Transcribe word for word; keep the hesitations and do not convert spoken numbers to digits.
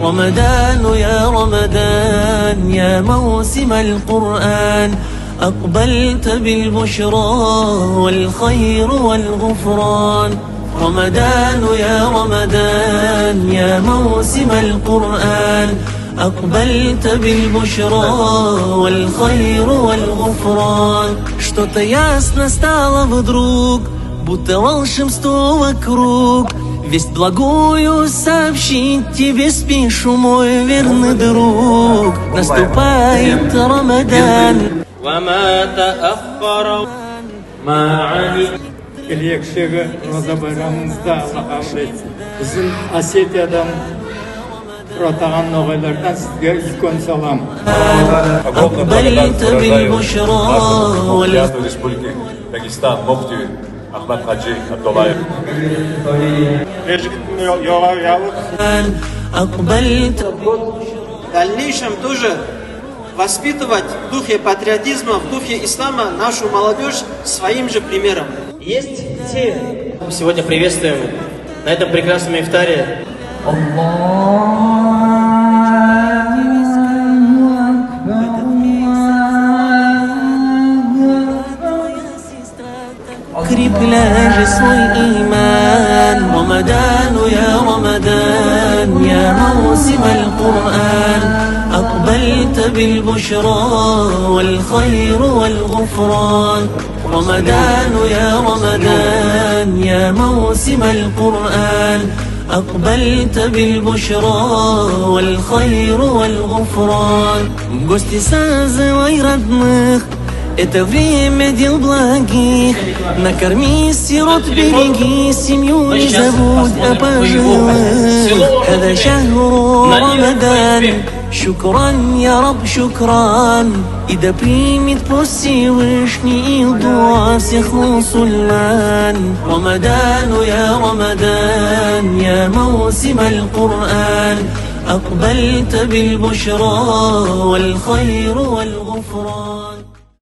رمضان يا رمضان يا موسم القرآن، أقبلت بالبشرى والخير والغفران. رمضان يا رمضان يا موسم القرآن، أقبلت بالبشرى والخير والغفران. Что-то ясно стало вдруг, будто волшебство вокруг. Весть благую сообщить тебе спешу, мой верный друг. Наступает Рамадан. وما تأخر ما علم. Келеектеги Ораза байрамынъызды Алла кабыл этсин. Бизим Осетиядан туратаган ногайлардан сизге уьйкен салам. Огромную благодарность выражаю нашему муфтияту Республики Дагестан, муфти Ахмад Хаджи Абдуллаев. Межигиттинъ йо-, йога явып. В дальнейшем тоже воспитывать в духе патриотизма, в духе ислама нашу молодёжь своим же примером. Есть те, мы сегодня приветствуем на этом прекрасном ифтаре. Укрепляй же свой иман. رمضان يا رمضان يا موسم القرآن، أقبلت بالبشرى والخير والغفران. رمضان يا رمضان يا موسم القرآن، أقبلت بالبشرى والخير والغفران. В гости созывай родных, это время дел благих. Накорми сирот, береги семью, не забудь о пожилых. هذا شهر رمضان. شكرا يا رب، شكرا. И да примет пост Всевышний и дуа всех мусульман. رمضان يا رمضان يا موسم القرآن، أقبلت بالبشرى والخير والغفران.